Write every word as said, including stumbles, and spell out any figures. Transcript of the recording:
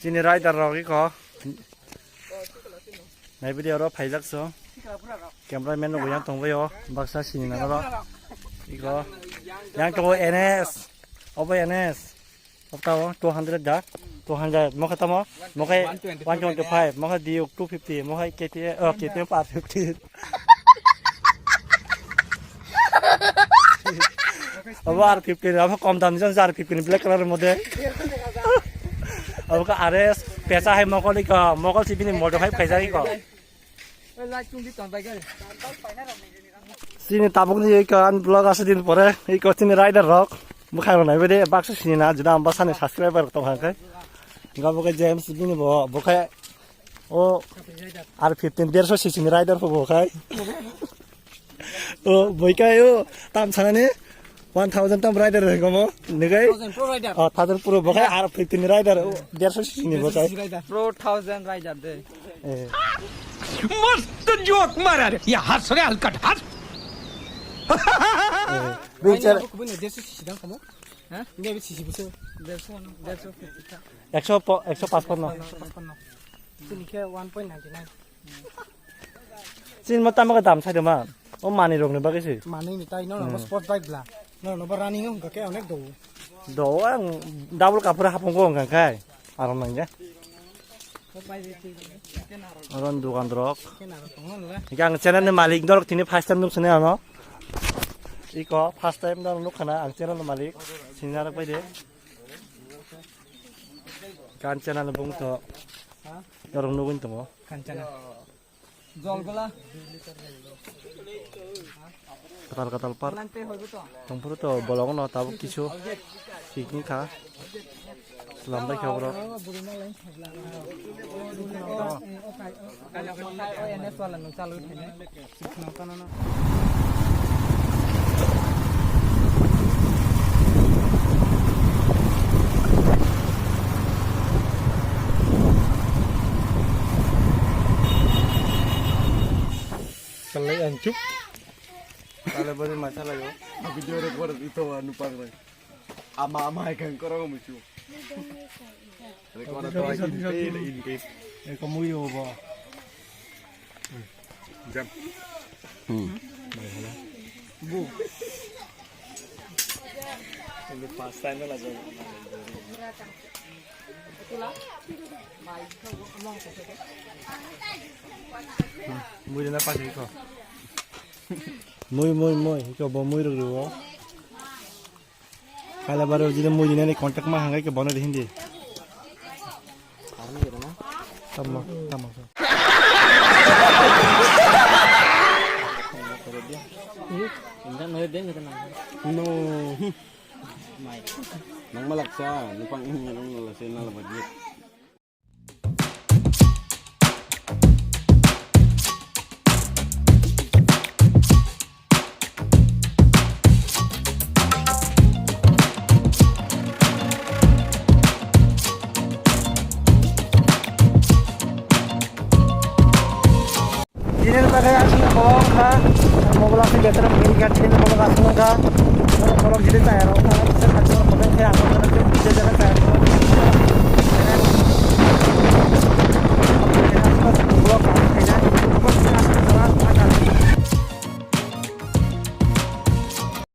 Chini rider rok iko. Nai video ro phaijak so. Cameraman rok yang tongbai o. Baksa sini na ro. Iko. Yang tongo N S. Obo N S. Obo two hundred da. Two hundred. Mokhe tamo. Mokhe one twenty-five. Mokhe Duke two fifty. Mokhe K T M. Oh, K T M R fifty. Abo R fifty, abo kom dam ni R fifty black color model. Abo ka R S pesa hai mokol iko, mokol si bini model hai paisa iko. Sini tabuk ni iko an vlog asa din pore iko sini rider rok. Bukhai rok nai bede baksa sini na jina amba sani subscriber tong hangkai. Gabo ke James bini bo bukhai. O R fifteen derso C C ni rider pho bo khai. O boi kai o tam sanani one thousand tam rider hai komo. Nigai. Thousand pro rider. O thousand pro bo khai R fifteen rider o derso C C ni bo khai. Rider. Pro thousand rider de. Eh. मस्त जोक मारा रे, ये हंस रे हलकट हंस। Eh, bichar. Kubun derso C C dang komo. Ha? Ini habis C C buso. Derso, derso fifty ta. Ekso po-, ekso paspano. Ekso paspano. Sini khe one point nine nine. Chini ma tamo ka dam sai de ma. O mani rok ni bagwi se. Mani ni tai no no sport bike bla. No no ba running hwnkha khe onek do. Do ang double kapura hapung ko hwnkha khai. Aron nang ya. Aron dukan rok. Khe naro tong no le. Yang channel ni malik dorok tini first time nuk sene ano. Iko first time dorok nuk khana ang channel ni malik. Sini narok pai de. Kan channel bung to. Dorok nugwi tongo. Kancana. Jolgola. Katal katal par. Tongphuru to bolong no tabuk kisu. Picnic kha. Slam bai kha borok. Kalai anchuk. Kalai bari masalah yo. Video record itu anu pang rai. Ama ama hai kang korong muchu. Record to hai in pain in pain. Eko mui yo ba. Jam. Hmm. Bu. Ini pas time lah jam. Mui na pas iko. Mui mui mui iko bo mui ruk ruk. Kala baro jile mui dinani contact ma hangai ke bono de hindi. Tamo tamo. No. Nang malaksa, nupang ini nang malaksa nang labat. Chini bagwi aswk kok wngkha, mobile aswk better wngkha, chini mobile aswk wngkha, borok jili tayar wngkha,